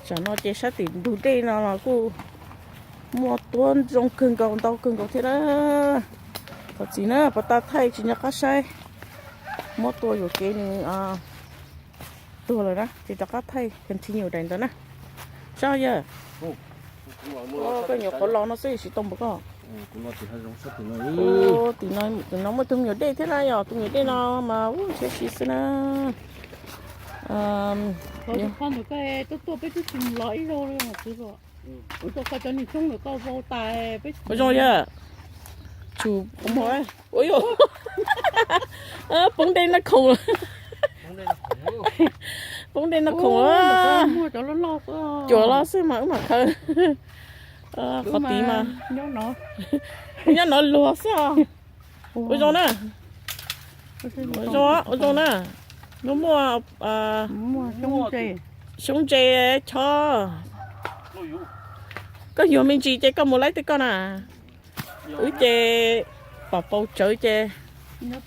Tsam no ces sab tim ntug dej no los kuj muaj tuab zoo kawg nkaus ntau kawg nkaus thiab na. Thov txim na, puas tas thaij tsis nco qab saib. Muab tua yuam kev nws tuag lawm na ces rov qab thaij continue daim ntawd na. Sab yawg, koj nyuam qhuav los no xwb tsis tau npaum koj. Tim no muaj tus me nyuam dej thiab na, yog tus me nyuam dej no mas ua ntshiab si xwb na. Ua zoo yawg, tsum ua, ua yog poob dej noj khoom lawm. Poob dej noj khoom lawm. Cuam los xwb mas wb mam khaws. Qhov tid mas nyob no luag xwb os. Ua zoo na, ua zoo, ua zoo na. Muaj muaj xyoob ntse chob. Koj yuav me ntsis ces koj mus laib tej koj na. Wb ces pom paus tsawv ces nyob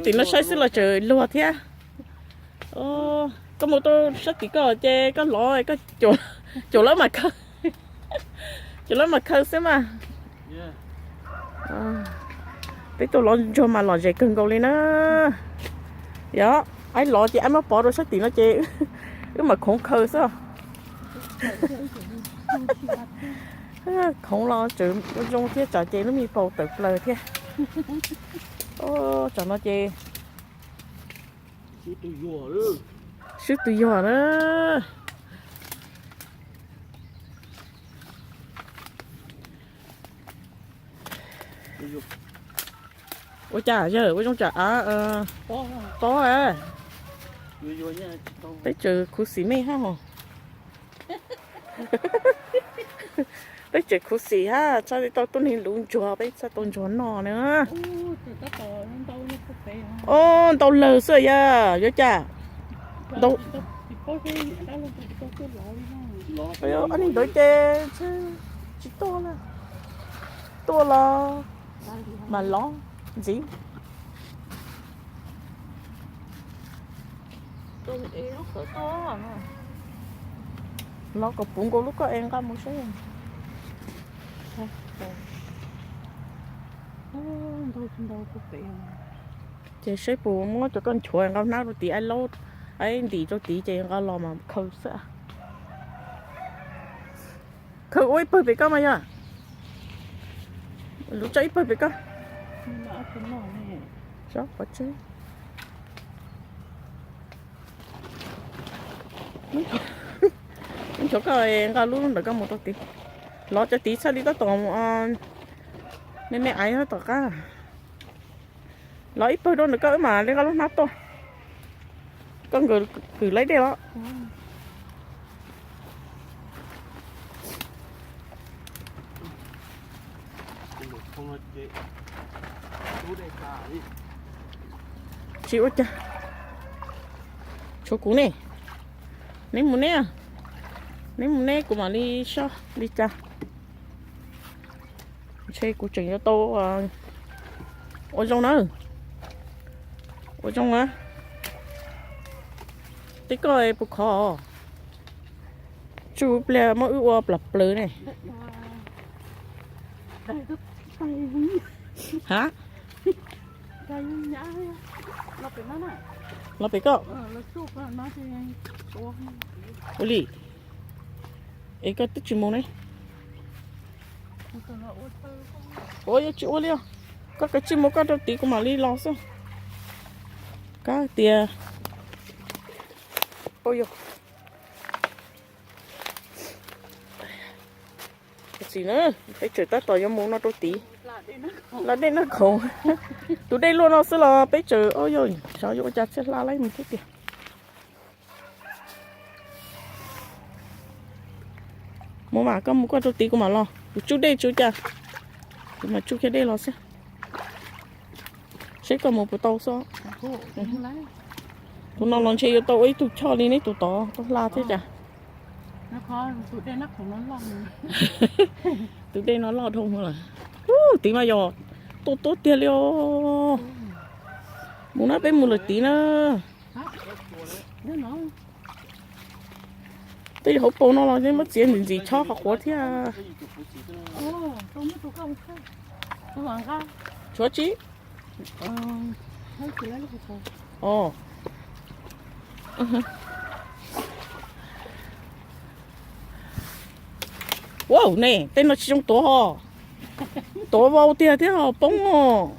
tim no saib xwb los tseem luag thiab. Koj mus rau sab tim koj ces koj lov, koj cuam lawv mas khaws, cuam lawv mas khaws xwb mas. Peb tuaj lov ntsuag mas lom zem kawg nkaus li na. Yog aib lov ces aib muab pov rau sab tim no ces wb mam khoov khaws xwb. Khoov los tseem zoo thiab, tsam ces lub me paus tawm plaws thiab. Tsam no ces swb tus yuag na. Ua cas yawg, ua zoo tsam av tob. Peb tseem khuv xim me hab hos. Peb tseem khuv xim hab, txhob tau tuaj neeg luv ntsuag, peb txhob tau ntsuag noj na. Ntau lawg xwb yawg, yuav cas? Ob neeg ntawd ces tsis tuaj, tuaj los mas lov ntxiv. Lov kom puv nkaus lub koj es nqa mus saib. Ces saib puas muab cov koj nchuav nqa hnab rau tid, aib laub, aib ntim rau tid ces nqa los mas khaws xwb. Khaws ua ib pawg pem koj mas yog. Lub tso ib pawg pem koj. Pov tseg. Nchuav koj nqa lub ntawm koj mus rau tid. Lov cov tid txhaj li tab tom me me aiv tab tom qab. Lov ib pawg rau ntawm koj wb mam li nqa lub hnab tuaj. Koj nkawd kwm laib dej los. Tsis ua cas. Tshuav kuv ne. Neb mus neb, neb mus neb kuv mam li soj li cas. Ntshe kuv tseem yuav tau ua zoo na. Ua zoo na. Tej koj puas khov? Tsuj pliag muab wb ua plam plaws ne. Ha? Los pem koj. Ua li. Es koj twb tsis mus ne. Ua yuav tsis ua li os. Koj kav tsij mus koj rau tid kuv mam li los xwb. Kab tias. Txim na, peb tseem tab tom yuav mus no rau tid. Hla dej noj khoom. Tus dej luaj no xwb los peb tseem, o yog, xyov yuav ua cas thiaj hla laib mus thiab tiag. Mus mas koj mus koj rau tid kuv mam los, kuv tsuj dej tsis ua cas, kuv mam tsuj kiag dej los xwb. Seb koj mus puas tau xwb. Tus no los ntshe yuav tau ua ib tug choj li neb tus tod tau hla thiab cas. Tus dej no loj dhau lawm. Ub, tid mas yog tuaj tuab tiag li os. Mus na, peb mus lawm tid na. Tej hauv paus no los yeej muab txiav ntxim ntxim chob qhov quav thiab. Tshuav tsi? Wow, ne, tej no tsis zoo tuav ho. Tuav vau tiag thiab ho poob os.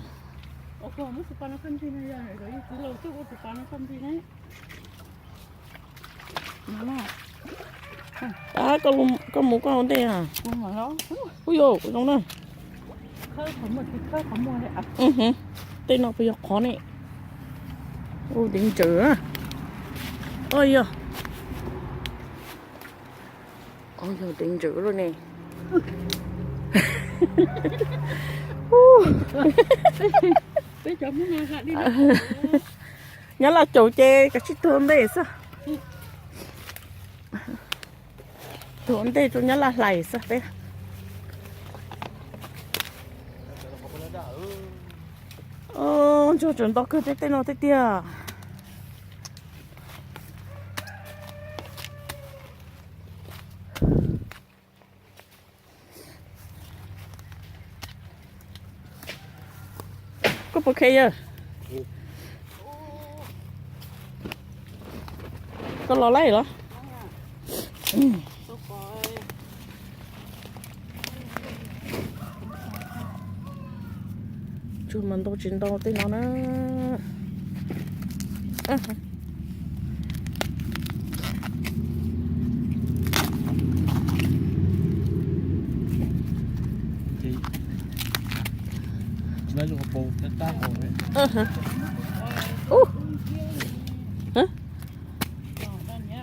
Koj mus koj ua ntej. Ui yau, zoo na. Tej no puas yog qhov ne? Ua dev ntsaws na. Oj yog. Oj yog dev ntsaws lawm ne. Nyab Laj caum ces kav tsij tuag ntej xwb. Tuag ntej rau Nyab Laj hlais xwb peb. Ntsuag tseem ntau kawg tej tej no thiab tiag. Koj puas khe yawg? Koj los laij los? Tsuag mas ntau tsis ntau tej no na.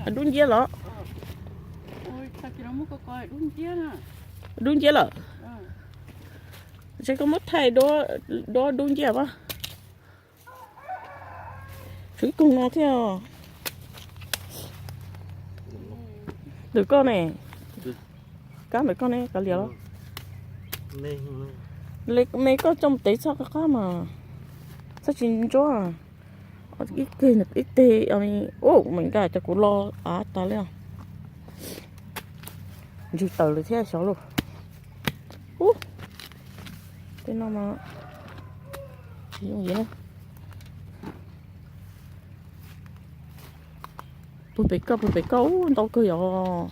Dub nciab los? Dub nciab lawm. Ntshe koj muab thaij duab dub nciab pab. Tshuav ib koog no thiab. Ntawm koj ne, kab ntawm koj ne, kav liam los? Me koj coj mus tev txhob qab qab mas, txhob tsis ntsuab. Ib teg, ib teg, ua me nkaj cov kuv lo av tas li. Ntswg tawm lawm thiab xyov lauj. Ub, tej no mas tsis yooj yim na. Puag pem koj, puag pem koj, ub, ntau kawg yom.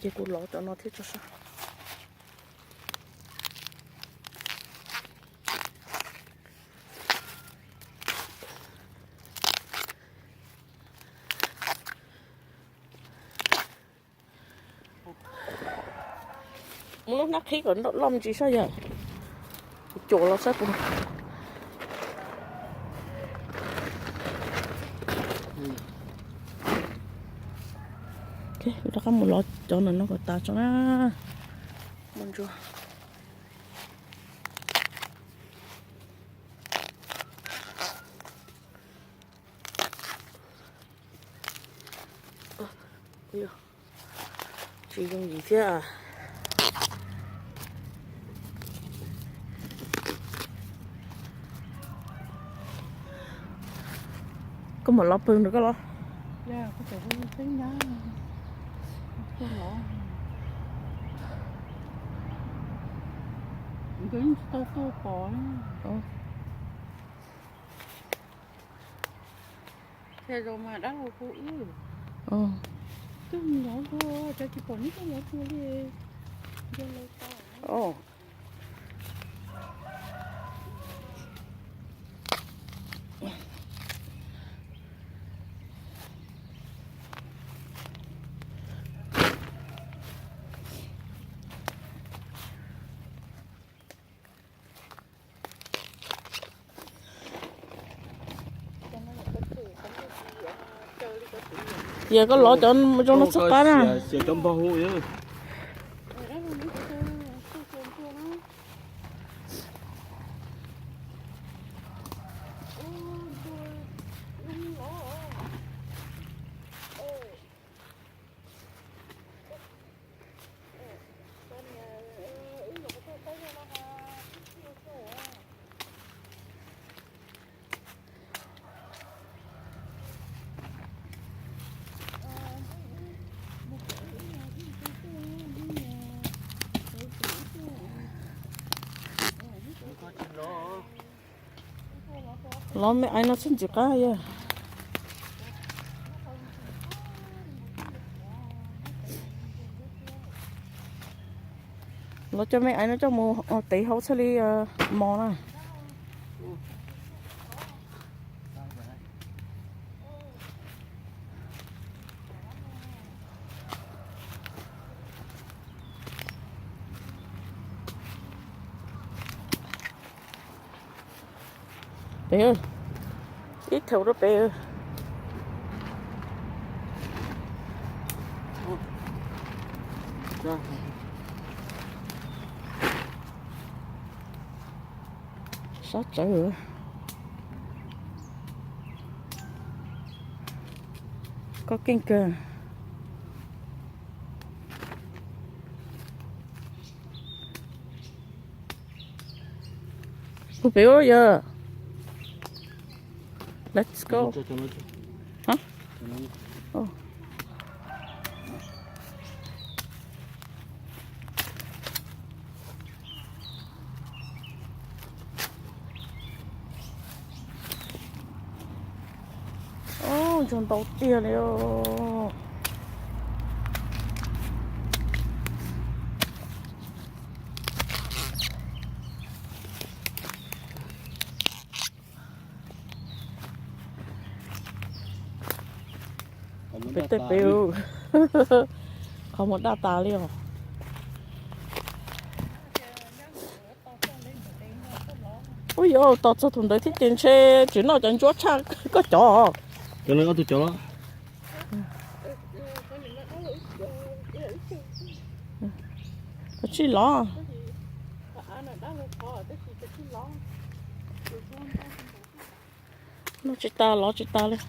Ces kuv lov cov no thiab tso sab. Muab lub hnab qhib kom loj me ntsis saib yawg. Kuv cuam los saib puas. Kuv rov qab mus lov cov no kom tas tso na. Mus ntsuag. Tsis yooj yim thiab. Koj mam lov pw nrog koj los. Yog koj lov cov zoo no txhob qab na. Lov me aiv no txhob ntxim qab yog. Lov cov me aiv no coj mus tev hau txhaj li mos na. Pem, ib thaum rau pem. Sab tsawv. Koj keej kawg. Puag pem ua yog. Let's go. Ntsuag ntau tiag li. Peb tej peb, qhov muag daj tas li os. Ub yuav tos txog tus ntawd thiab ces ntshe tsis noj cov ntsuab tshaj koj cov. Cov no ob tug cov los. Cov tsis los. Noj tsis tas los tsis tas li.